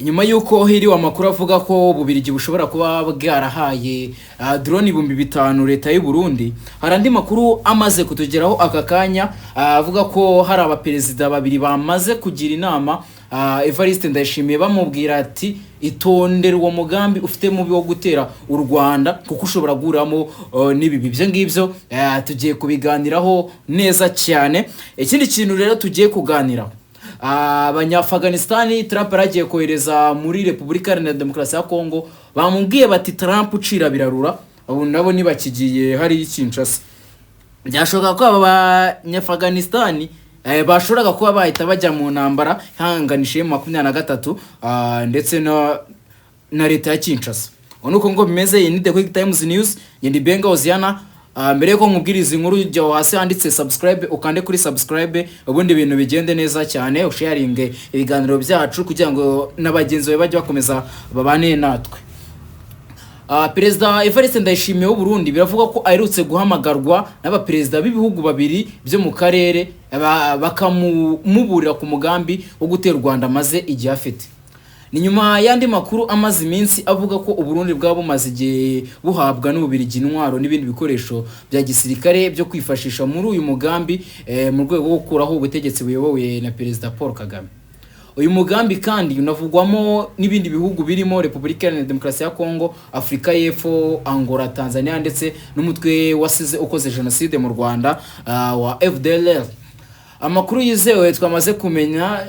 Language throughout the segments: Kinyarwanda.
Nyuma y'uko hiriwe amakuru avuga ko Ububirigi bushobora kuba bwarahaye drone 5000 leta y'u Burundi, hari andi makuru amaze kutugeraho aka kanya avuga ko hari abaperezida babiri bamaze kugira inama Evariste Ndayishimiye, bamubwira ati: "Itondere uwo mugambi ufite mubi wo gutera u Rwanda, kuko ushobora guhuriramo n'ibibi." Ibyo ngibyo tugiye kubiganiraho neza cyane. Ikindi kintu rero tugiye kuganiraho, Abanyafaganisitani Trump yaragiye kohereza muri Repubulika Iharanira Demokarasi ya Kongo bamubwiye bati: "Trump, ucira birarura." Ubu nabo ntibakigiye hariya i Kinshasa. Byashoboka ko aba Banyafaganisitani bashoboraga kuba bahita bajya mu ntambara ihanganishije 23 ndetse na leta ya Kinshasa. Ubu nuko ngo bimeze. Iyi ni The Quick Times News, ngenda Benga Oziana. Mbere yuko nkubwiriza inkuru, jya hasi handitse subscribe, ukande kuri subscribe, ubundi ibintu bigende neza cyane, usharinge ibiganiro byacu kugira ngo na bagenzi bawe bajye bakomeza babane natwe. Perezida Evariste Ndayishimiye w'u Burundi biravuga ko aherutse guhamagarwa n'abaperezida b'ibihugu babiri byo mu karere, bakamuburira ku mugambi wo gutera u Rwanda amaze igihe afite. Ni nyuma y'andi makuru amaze iminsi avuga ko Uburundi bwaba bumaze igihe buhabwa n'Ububirigi intwaro n'ibindi bikoresho bya gisirikare byo kwifashisha muri uyu mugambi mu rwego rwo gukuraho ubutegetsi buyobowe na Perezida Paul Kagame. Uyu mugambi kandi unavugwamo n'ibindi bihugu birimo Repubulika Iharanira Demokarasi ya Kongo, Afurika y'Epfo, Angola, Tanzania ndetse n'umutwe wasize ukoze jenoside mu Rwanda wa FDLR. Amakuru yizewe twamaze kumenya,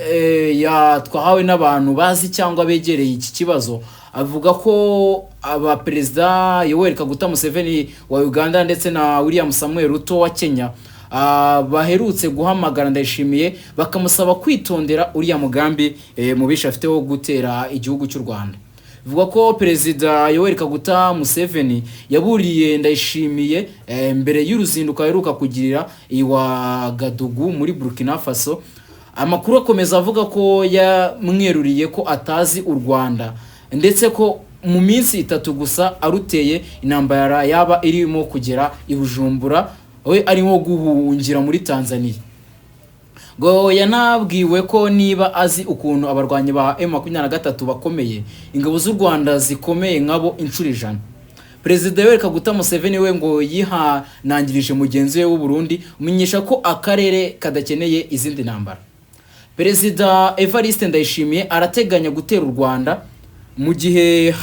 ya twahawe n'abantu bazi cyangwa begereye iki kibazo, avuga ko abaperezida Yoweri Kaguta Museveni wa Uganda ndetse na William Samuel Ruto wa Kenya baherutse guhamagara Ndayishimiye bakamusaba kwitondera uriya mugambi mubisha afite wo gutera igihugu cy'u Rwanda. Bivuga ko Perezida Yoweri Kaguta Museveni yaburiye Ndayishimiye mbere y'uruzinduko aheruka kugirira i Ouagadougou muri Burkina Faso. Amakuru akomeza avuga ko yamweruriye ko atazi u Rwanda, ndetse ko mu minsi 3 gusa aruteye intambara yaba irimo kugera i Bujumbura, we arimo guhungira muri Tanzania. Ngo yanabwiwe ko niba azi ukuntu abarwanyi ba M23 bakomeye, ingabo z'u Rwanda zikomeye nkabo inshuro 100. Perezida Yoweri Kaguta Museveni we ngo yihanangirije mugenzi we w'u Burundi, umenyesha ko akarere kadakeneye izindi ntambara. Perezida Evariste Ndayishimiye arateganya gutera u Rwanda mu gihe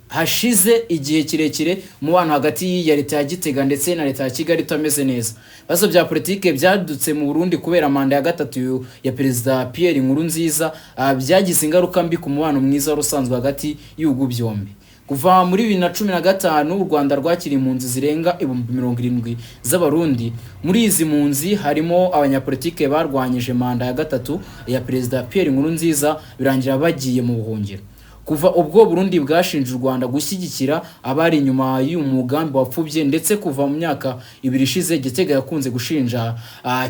hashize igihe kirekire umubano hagati ya leta ya Gitega ndetse na leta ya Kigali utameze neza. Ibibazo bya politike byadutse mu Burundi kubera manda ya gatatu ya Perezida Pierre Nkurunziza byagize ingaruka mbi ku mubano mwiza wari usanzwe hagati y'ibihugu byombi. Kuva muri 2015 u Rwanda rwakiriye impunzi zirenga 70,000 z'Abarundi. Muri izi mpunzi harimo abanyapolitike barwanyije manda ya gatatu ya Perezida Pierre Nkurunziza, birangira bagiye mu buhungiro. Kuva ubwo Burundi bwashinje u Rwanda gushyigikira abari inyuma y'uyu mugambi wapfubye, ndetse kuva mu myaka 2 ishize Gitega yakunze gushinja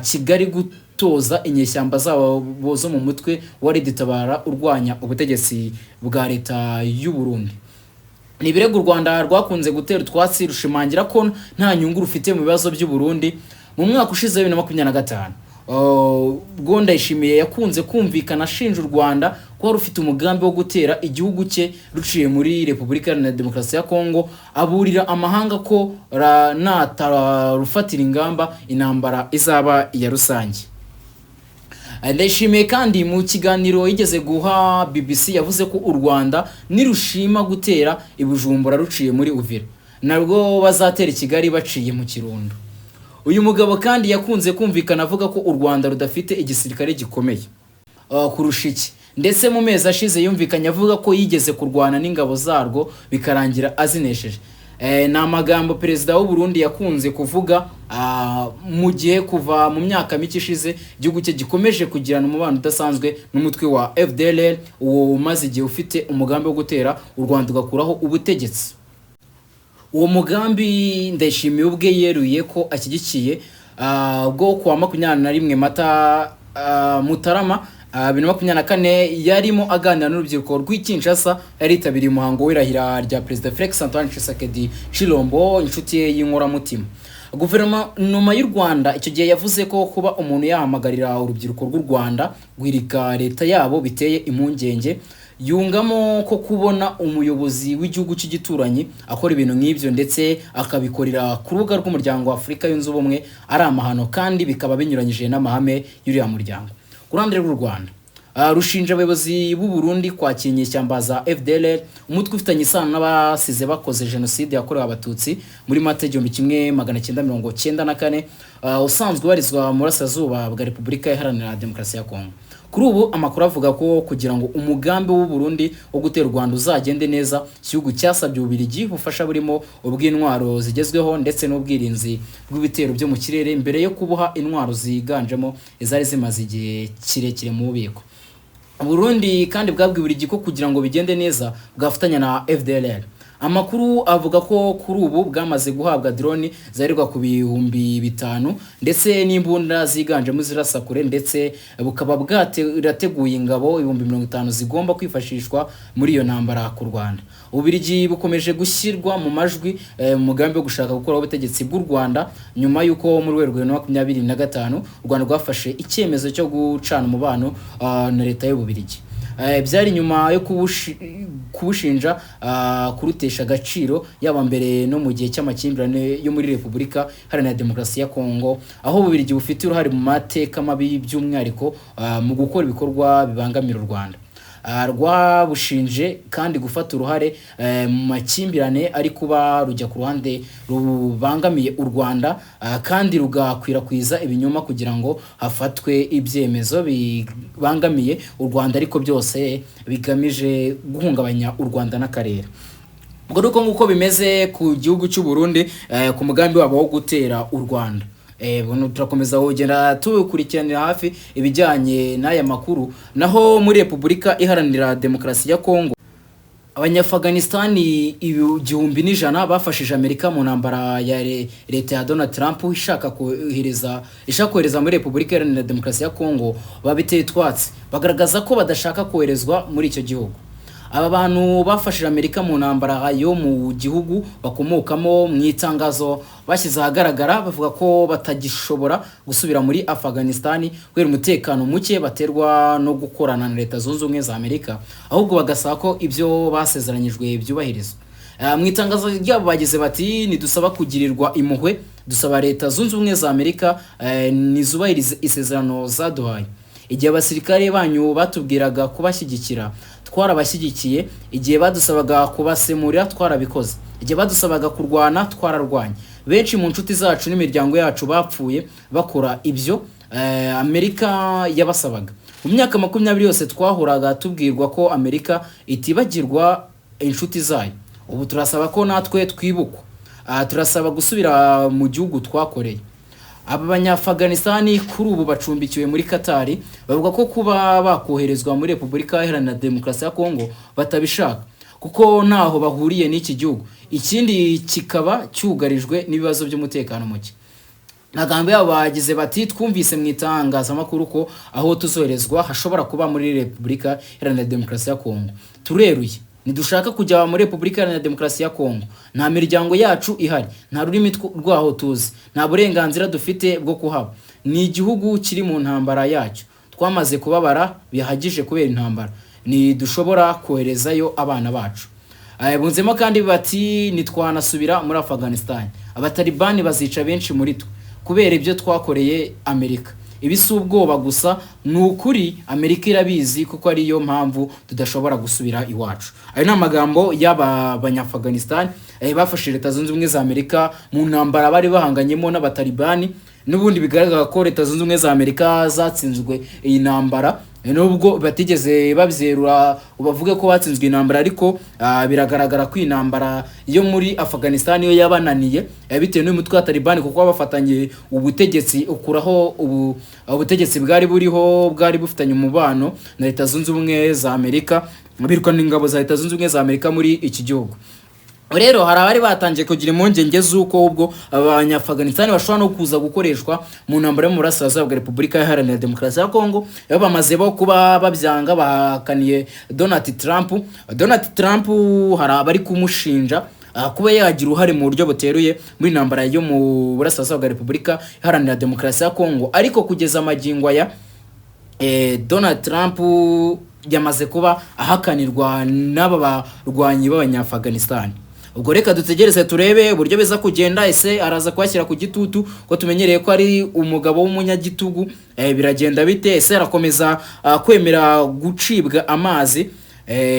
Kigali gutoza inyeshyamba zabo zo mu mutwe wa Red-Tabara urwanya ubutegetsi bwa leta y'u Burundi. Ni ibirego u Rwanda rwakunze gutera utwatsi, rushimangira ko nta nyungu rufite mu bibazo by'u Burundi. Mu mwaka ushize wa 2025, ubwo Ndayishimiye yakunze kumvikana ashinja u Rwanda kuba rufite umugambi wo gutera igihugu cye ruciye muri Repubulika Iharanira Demokarasi ya Kongo, aburira amahanga ko natarufatira ingamba intambara izaba iya rusange. Ndayishimiye kandi mu kiganiro yigeze guha BBC yavuze ko u Rwanda nirushima gutera i Bujumbura ruciye muri Uvira, narwo bazatera i Kigali baciye mu Kirundo. Uyu mugabo kandi yakunze kumvikana avuga ko u Rwanda rudafite igisirikare gikomeye kurusha iki, ndetse mu mezi ashize yumvikanye avuga ko yigeze kurwana n'ingabo zarwo bikarangira azinesheje. Ni amagambo perezida w'u Burundi yakunze kuvuga mu gihe kuva mu myaka mike ishize igihugu cye gikomeje kugirana umubano udasanzwe n'umutwe wa FDLR, uwo umaze igihe ufite umugambi wo gutera u Rwanda ugakuraho ubutegetsi. Uwo mugambi Ndayishimiye ubwe yeruye ko ashyigikiye, bwo kuwa 21 Mata, Mutarama. 2024 yarimo aganira n'urubyiruko rw'i Kinshasa, yaritabiriye umuhango w'irahira rya Perezida Felix Antoine Tshisekedi Tshilombo, inshuti ye y'inkoramutima. Guverinoma y'u Rwanda icyo gihe yavuze ko kuba umuntu yahamagarira urubyiruko rw'u Rwanda guhirika leta yabo biteye impungenge. Yungamo ko kubona umuyobozi w'igihugu cy'igituranyi akora ibintu nk'ibyo, ndetse akabikorera ku rubuga rw'Umuryango wa Afurika Yunze Ubumwe, ari amahano kandi bikaba binyuranyije n'amahame y'uriya muryango. Ku ruhande rw'u Rwanda, rushinja abayobozi b'u Burundi kwakira inyeshyamba za FDLR, umutwe ufitanye isano n'abasize bakoze jenoside yakorewe Abatutsi muri Mata 1994, usanzwe ubarizwa mu burasirazuba bwa Repubulika Iharanira Demokarasi ya Kongo. Kuri ubu amakuru avuga ko kugira ngo umugambi w'u Burundi wo gutera u Rwanda uzagende neza, igihugu cyasabye Ububiligi ubufasha burimo ubw'intwaro zigezweho ndetse n'ubwirinzi bw'ibitero byo mu kirere, mbere yo kubuha intwaro ziganjemo izari zimaze igihe kirekire mu bubiko. Burundi kandi bwabwiye Ububiligi ko kugira ngo bigende neza bwafatanya na FDLR. Amakuru avuga ko kuri ubu bwamaze guhabwa drone zarirwa ku 5000 ndetse n'imbunda ziganjemo izirasa kure, ndetse bukaba bwarateguye ingabo 50,000 zigomba kwifashishwa muri iyo ntambara ku Rwanda. Ububiligi bukomeje gushyirwa mu majwi mu mugambi wo gushaka gukuraho ubutegetsi bw'u Rwanda, nyuma y'uko muri Werurwe 2025 u Rwanda rwafashe icyemezo cyo gucana umubano na leta y'Ububiligi. Byari nyuma yo kubushinja kurutesha agaciro, yaba mbere no mu gihe cy'amakimbirane yo muri Repubulika Iharanira Demokarasi ya Kongo, aho Ububiligi bufite uruhare mu mateka mabi, by'umwihariko mu gukora ibikorwa bibangamira u Rwanda. Rwabushinje kandi gufata uruhare mu makimbirane ari kuba, rujya ku ruhande rubangamiye u Rwanda, kandi rugakwirakwiza ibinyoma kugira ngo hafatwe ibyemezo bibangamiye u Rwanda, ariko byose bigamije guhungabanya u Rwanda n'akarere. Ubwo ni uko nguko bimeze ku gihugu cy'u Burundi ku mugambi wabo wo gutera u Rwanda. Buno turakomeza kugenda tubikurikiranira hafi ibijyanye n'aya makuru. Naho muri Repubulika Iharanira Demokarasi ya Kongo, Abanyafaganisitani 1,100 bafashije Amerika mu ntambara ya leta ya Donald Trump ishaka kohereza muri Repubulika Iharanira Demokarasi ya Kongo babiteye utwatsi, bagaragaza ko badashaka koherezwa muri icyo gihugu. Aba bantu bafashije Amerika mu ntambara yo mu gihugu bakomokamo, mu itangazo bashyize ahagaragara bavuga ko batagishobora gusubira muri Afghanistan kubera umutekano muke baterwa no gukorana na Leta Zunze Ubumwe za Amerika, ahubwo bagasaba ko ibyo basezeranyijwe byubahirizwa. Mu itangazo ryabo bagize bati: "Ntidusaba kugirirwa impuhwe, dusaba Leta Zunze Ubumwe za Amerika nizubahirize isezerano zaduhaye. Igihe abasirikare banyu batubwiraga kubashyigikira, twarabashyigikiye. Igihe badusabaga kubasemurira, twarabikoze. Igihe badusabaga kurwana, twararwanye. Benshi mu nshuti zacu n'imiryango yacu bapfuye bakora ibyo Amerika yabasabaga. Mu myaka 20 yose twahoraga tubwirwa ko Amerika itibagirwa inshuti zayo. Ubu turasaba ko natwe twibukwa. Turasaba gusubira mu gihugu twakoreye." Aba Banyafaganisitani kuri ubu bacumbikiwe muri Katari bavuga ko kuba bakoherezwa muri Repubulika Iharanira Demokarasi ya Kongo batabishaka, kuko ntaho bahuriye n'iki gihugu, ikindi kikaba cyugarijwe n'ibibazo by'umutekano muke. Amagambo yabo bagize bati: "Twumvise mu itangazamakuru ko aho tuzoherezwa hashobora kuba muri Repubulika Iharanira Demokarasi ya Kongo. Tureruye, ntidushaka kujya muri Repubulika Iharanira Demokarasi ya Kongo. Nta miryango yacu ihari, nta rurimi rwaho tuzi, nta burenganzira dufite bwo kuhaba. Ni igihugu kiri mu ntambara yacyo. Twamaze kubabara bihagije kubera intambara, ntidushobora koherezayo abana bacu." Bunzemo kandi bati: "Ntitwanasubira muri Afghanistan. Abatalibani bazica benshi muri twe kubera ibyo twakoreye Amerika. Ibi si ubwoba gusa, ni ukuri. Amerika irabizi kuko ariyo mpamvu tudashobora gusubira iwacu." Ayo ni amagambo y'aba Banyaafghanistan bafashe Leta Zunze Ubumwe za Amerika mu ntambara bari bahanganyemo n'Abatalibani. N'ubundi bigaragara ko Leta Zunze Ubumwe za Amerika zatsinzwe iyi ntambara, nubwo batigeze babyerura bavuge ko batsinzwe intambara, ariko biragaragara ko iyi ntambara yo muri Afghanistan yo yabananiye, bitewe n'uyu mutwe wa Taliban, kuko bafatanye ubutegetsi ukuraho ubu ubutegetsi bwari buriho bwari bufitanye umubano na Leta Zunze Ubumwe za Amerika, birukana ingabo za Leta Zunze Ubumwe za Amerika muri iki gihugu. Rero hari abari batangiye kugira impungenge z'uko ubwo Abanyaafghanistan bashobora no kuza gukoreshwa mu ntambara yo mu burasirazuba bwa Repubulika Iharanira Demokarasi ya Kongo. Iyo bamaze bo kuba babyanga, bahakaniye Donald Trump. Donald Trump hari abari kumushinja kuba yagira uruhare mu buryo buteruye muri intambara yo mu burasirazuba bwa Repubulika Iharanira Demokarasi ya Kongo. Ariko kugeza amagingo aya, Donald Trump yamaze kuba ahakanirwa n'aba barwanyi b'Abanyaafghanistan. Ubwo reka dutegereze turebe uburyo biza kugenda. Ese araza kuhashyira ku gitutu, ko tumenyereye ko ari umugabo w'umunyagitugu? Biragenda bite? Ese arakomeza kwemera gucibwa amazi?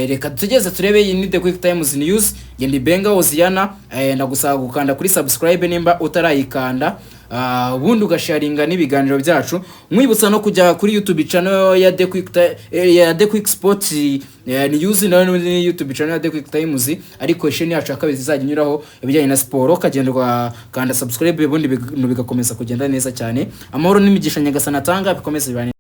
Reka dutegereze turebe. Iyi ni The Quick Times News, ngende Benga Oziana. Ndagusaba gukanda kuri subscribe nimba utarayikanda, ubundi ugasharinga n'ibiganiro byacu. Mwibutsa no kujya kuri YouTube channel ya The Quick Sport News, nayo ni YouTube channel ya The Quick Times, ariko isheni yacu ya kabiri izajya inyuraho ibijyanye na siporo, ukagenda ugakanda subscribe, ubundi ibintu bigakomeza kugenda neza cyane. Amahoro n'imigisha Nyagasani atanga bikomeze bibane.